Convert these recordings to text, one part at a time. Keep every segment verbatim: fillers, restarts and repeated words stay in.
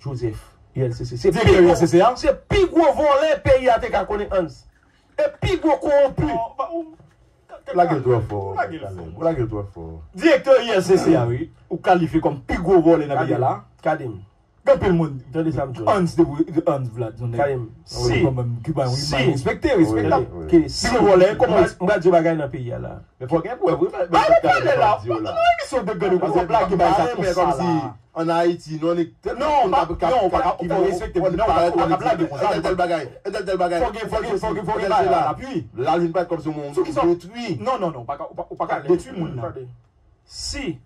Joseph, U L C C. Se pi gwo, se pi gwo vòlè peyi a te ka konnen, Hans. E pi gwo kowonpi. Lage l twò fò. Lage l twò fò. Direktè U L C C a, wi. Ou kalifye kòm pi gwo vòlè nan peyi a la. Gade m. Gen anpil moun. Tande sa m di w. Hans de Hans Vlad, yon nèg. Gade m. Si. Ki ba yon imaj respekte, respektab. Pi gwo vòlè, kòman. M pral di w bagay nan peyi a la. Men fò gen prèv, wi. Bay mwen pale la. Nan emisyon de gade w ap lage bay sa konsa la. Ann Ayiti, non, nèg. Non, ou pa ka, non, ou pa ka, ou pa ka respekte moun, non, ou pa ka blage konsa. Entèl, tèl bagay, entèl, tèl bagay. Fò gen, fò gen, fò gen, fò gen bagay la, lapui. Lalin pa kòmsi yon moun detwi. Non, non, non, ou pa ka, ou pa ka detwi moun nan. Si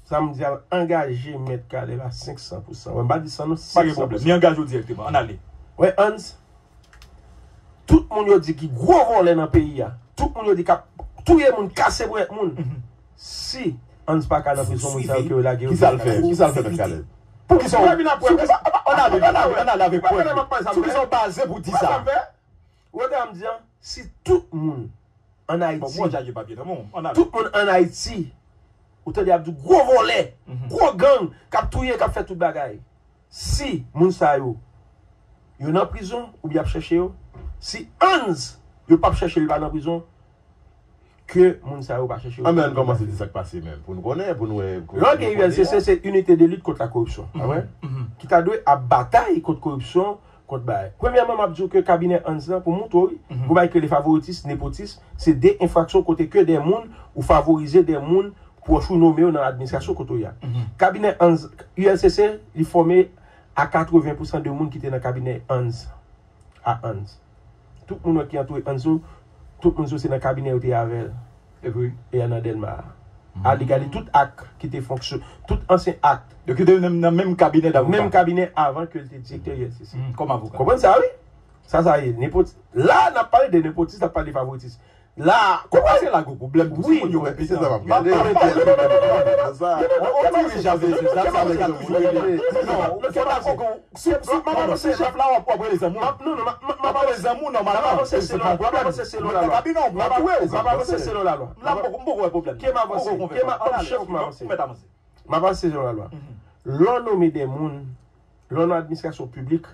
sa m di a angaje Mèt Caleb a senk san pou san. Wè, m pa di san non, senk san pou san. Pa gen pwoblèm. Li angaje w dirèkteman. Ann ale. Wè, Hans, tout moun yo di ki gwo vòlè nan peyi a, tout moun yo di k ap touye moun, kase ponyèt moun. Si Hans pa ka nan prizon, moun sa yo ke yo lage yo. Kisa l fè? Kisa l fè, Mèt Caleb? Poukisa w vin ap wè? Ann ale, ann ale, ann ale avèk prèv. Sou kisa w baze pou w di sa? Wè, sa m di an, si tout moun ann Ayiti, tout moun ann Ayiti, ou tande y ap di gwo vòlè, gwo gang, k ap touye, k ap fè tout bagay. Si moun sa yo, yo nan prizon, oubyen y ap chèche yo, si Hans, yo p ap chèche l, li pa nan prizon, ke moun sa yo pa chèche yo. Anben, ann kòmanse di sa k pase menm, pou n konnen, pou n wè. Lè w gen U L C C, se Unité de Lutte Contre la Corruption. Ki ta dwe ap batay kont koripsyon, kont bagay. Premyèman, m ap di w ke kabinè Hans lan, pou m montre w, wi, gon bagay ki rele favoritis, nepotis, se de enfraksyon kote ke de moun ou favorize de moun pwòch ou nome yo nan administrasyon kote w ye a. Kabinè Hans, U L C C, li fòme a katreven pou san de moun ki te nan kabinè Hans, a Hans. Tout moun ki antoure Hans yo, tout moun yo se nan kabinè yo te avè l. Epi? E nan Dèlma a. A li gade tout ak ki te fonksyon, tout ansyen ak. Yo ki te nan menm kabinè davwa. Menm kabinè avan ke l te direktè U L C C. Kòm avoka. Konprann sa, wi? Sa, sa ye. Nepoti-, la, n ap pale de nepotis, n ap pale de favoritis. La, konprann? Se la gwo pwoblèm tou. Wi. Moun yo repitan. Se sa m ap gade. On dirija vle se sa, sa vle ke moun rele. Non, fò dakò ke Si, si, m ap avanse, chèf la, w ap, w ap rele zanmi w. Non, non, m ap, m ap, m ap avanse. Zanmi w, nòmalman, se pa yon pwoblèm. M ap avanse selon lalwa. M ap avanse selon lalwa. La, m poko, m poko wè pwoblèm. Ke m avanse, ke m, kòm chèf, m avanse. M ap avanse selon lalwa. Lè w nome de moun, lè w nan administrasyon piblik,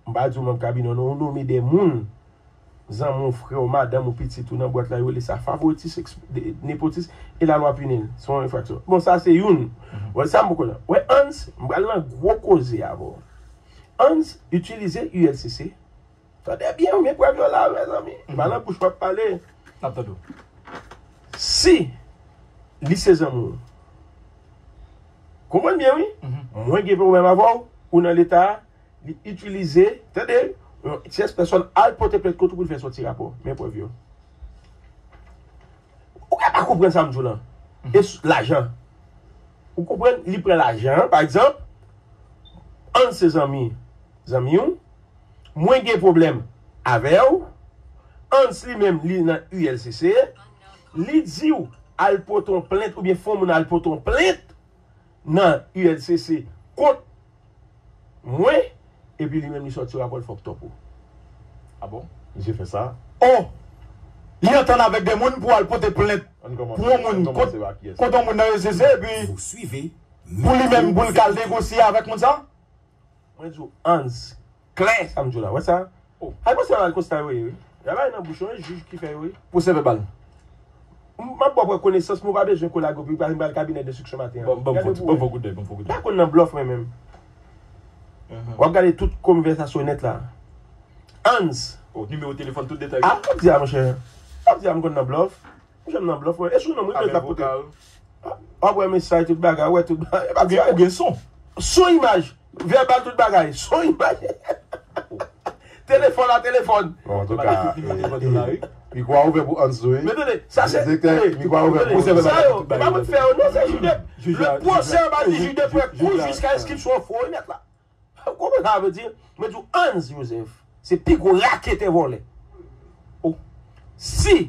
m pa di w manm kabinè w, non, ou nome de moun, zanmi w, frè w, madanm ou, pitit ou nan bwat la, yo rele sa favoritis, eks-, de, nepotis, e lalwa pini l. Se yon enfraksyon. Bon, sa se youn. Wè, sa m poko nan. Wè, Hans, m pral nan gwo koze avè w. Hans itilize U L C C. Tande byen, wi, men prèv yo la, mezanmi. Se pa nan bouch m ap pale. N ap tande w. Si li se zanmi w, konprann byen, wi. Mwen gen pwoblèm avè w, ou nan leta a, li itilize, tande, yon tyès pèsòn al pote plent kont ou pou l fè sòti rapò. Men prèv yo. Ou ka pa konprann sa m di w lan. E s-, lajan. Ou konprann, li pran lajan, pa egzanp, Hans se zanmi, zanmi w, mwen gen pwoblèm avè w, Hans li menm, li nan U L C C, li di w al pote yon plent oubyen fè yon moun al pote yon plent nan U L C C kont mwen, epi li menm li sòti rapò l fè w top ou. A bon? Misye fè sa? Oh! Li antann avèk de moun pou al pote plent pou yon moun kont, kont yon moun nan U L C C, epi pou li menm, pou l ka al negosye avèk moun sa? Mwen di w, Hans, klè, sa m di w la. Wè sa? Oh. Ay, panse al konsta yo ye, wi. Y a bay nan bouch yo, e jij ki fè yo, wi. Pwosè vèbal. M, m ap ba w pran konesans, men w pa bezwen kolage pou w pral kabinè denstriksyon maten an. Bon, bon, bon, bon, bon, kout dèy, bon, bon, kout dèy. Pa konn nan blòf, mwen menm. W ap gade tout konvèsasyon nèt la. Hans. Oh, nimewo telefòn, tout detay. A, w ap di a, monchè. W ap di a, m konn nan blòf. Monchè, m nan blòf, wè. E sou non m rive l t ap pote. W ap wè mesaj, tout bagay, w wè tout bagay. E pa di ou gen son. Son imaj. Vèbal, tout bagay. Son imaj. Telefòn a telefòn. Bon, antouka, mikwo a ouvè pou Hans wi. Men tande, sa se, mikwo a ouvè pou Hans. Sa yo, e pa mwen k fè yo, non, se jij de, le procès va di jij de près kou jiska enskripsyon fo, wi, mèt la. Ou konprann sa vle di? Mwen di w, Hans Joseph, se pi gwo raketè vòlè. Oh. Si